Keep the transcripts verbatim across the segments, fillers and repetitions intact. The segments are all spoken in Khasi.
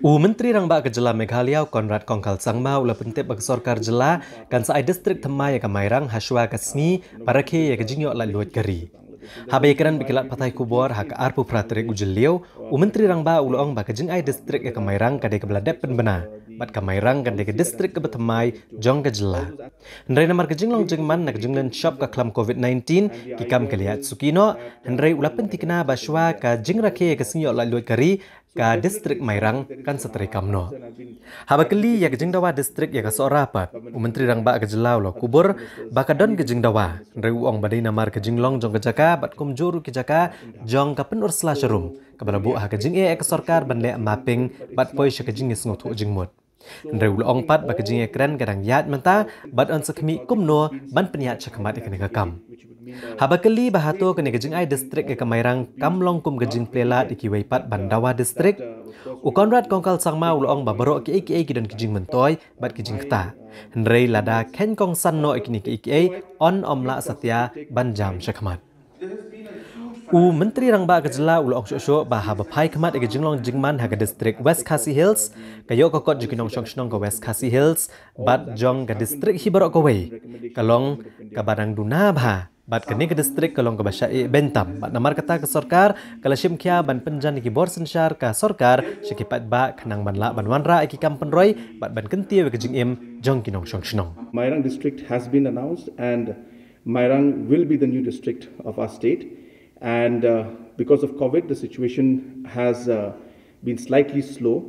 U Myntri Rangbah ka Jylla Meghalaya, u Conrad Kongkal Sangma, u la pyntip ba ka sorkar jylla kan sa ai district thymmai ïa ka Mairang hashwa ka sngi ba rakhe ïa ka jingïoh laitluid ka ri. Haba ïakren bad ki lad pathai khubor ha ka arphew phra tarik u Jylliew, u Myntri Rangbah u la ong ba ka jingai district ïa ka Mairang ka dei kaba la dep pynbna bad ka Mairang kan dei ka district kaba thymmai jong ka jylla. Hynrei namar ka jinglong jingman na ka jinglen shop ka khlam covid nineteen, ki kam ki la ïaid suki noh, hynrei u la pynthikna ba shwa ka jingrakhe ïa ka sngi ïoh laitluid ka ri, ka district Mairang kan sa treikam noh. Haba kylli ïa ka jingdawa district ïa ka Sohra pat, u Myntri Rangbah ka jylla u la kubur ba ka don ka jingdawa, hynrei u ong ba dei namar ka jinglong jong ka jaka bad kumjuh ruh ki jaka jong ka Pynursla Sharum, kaba la buh ha ka jingeh ïa ka sorkar ban leh mapping bad poi sha ka jingïasngewthuh jingmut. Hynrei u la ong pat ba ka jingïakren ka dang ïaid mynta bad yn sa khmih kumno ban pynïaid shakhmat ïa kane ka kam. Haba kylli ba hato kane ka jingai district ïa ka Mairang kam long kum ka jingplie lad ïa kiwei pat ban dawa district, u Conrad Kongkal Sangma u la ong ba baroh kiei kiei ki don ki jingmyntoi bad ki jingktah, hynrei lada kheiñ kongsan noh ïa kine kiei kiei, yn ym lah satia ban jam shakhmat. U Myntri Rangbah ka jylla u la ong shuh shuh ba haba phai khmat ïa ka jinglong jingman ha ka district West Khasi Hills, ka ïoh ka kot jong ki nongshong shnong ka West Khasi Hills bad jong ka district hi baroh kawei ka long kaba dang duna bha bad kane ka district ka long kaba shah ïeh beiñ tam, bad namar kata ka sorkar ka la shim khia ban pynjan ïa ki bor synshar ka sorkar sha ki paidbah khnang ban lah ban wanrah ïa ki kam pynroi bad ban kyntiew ïa ka jingim jong ki nongshong shnong. Mairang district has been announced and Mairang will be the new district of our state. And uh, because of covid, the situation has uh, been slightly slow.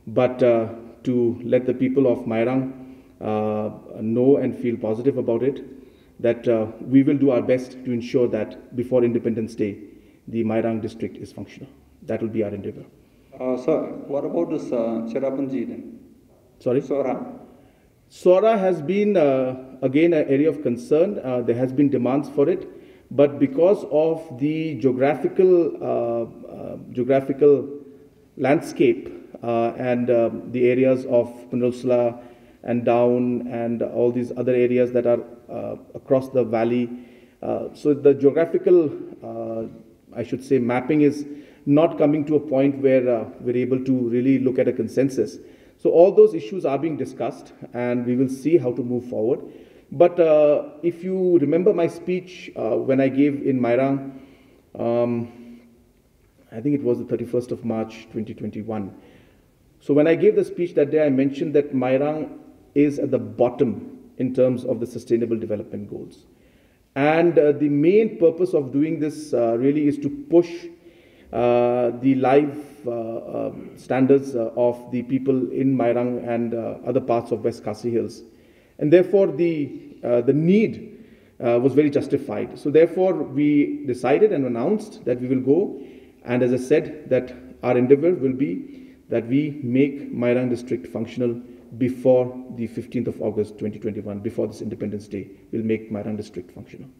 But uh, to let the people of Mairang uh, know and feel positive about it, that uh, we will do our best to ensure that before Independence Day, the Mairang district is functional. That will be our endeavor. Uh, sir, what about this uh, Cherrapunji then? Sorry? Sohra. Sohra has been, uh, again, an area of concern. Uh, there has been demands for it, but because of the geographical, uh, uh, geographical landscape uh, and um, the areas of Pynursla and down and all these other areas that are uh, across the valley. Uh, so the geographical, uh, I should say, mapping is not coming to a point where uh, we're able to really look at a consensus. So all those issues are being discussed, and we will see how to move forward. But uh, if you remember my speech uh, when I gave in Mairang, um, I think it was the thirty-first of March twenty twenty-one. So when I gave the speech that day, I mentioned that Mairang is at the bottom in terms of the sustainable development goals. And uh, the main purpose of doing this uh, really is to push uh, the life uh, um, standards uh, of the people in Mairang and uh, other parts of West Khasi Hills. And therefore, the, uh, the need uh, was very justified. So therefore, we decided and announced that we will go. And as I said, that our endeavor will be that we make Mairang district functional before the fifteenth of August twenty twenty-one, before this Independence Day. We'll make Mairang district functional.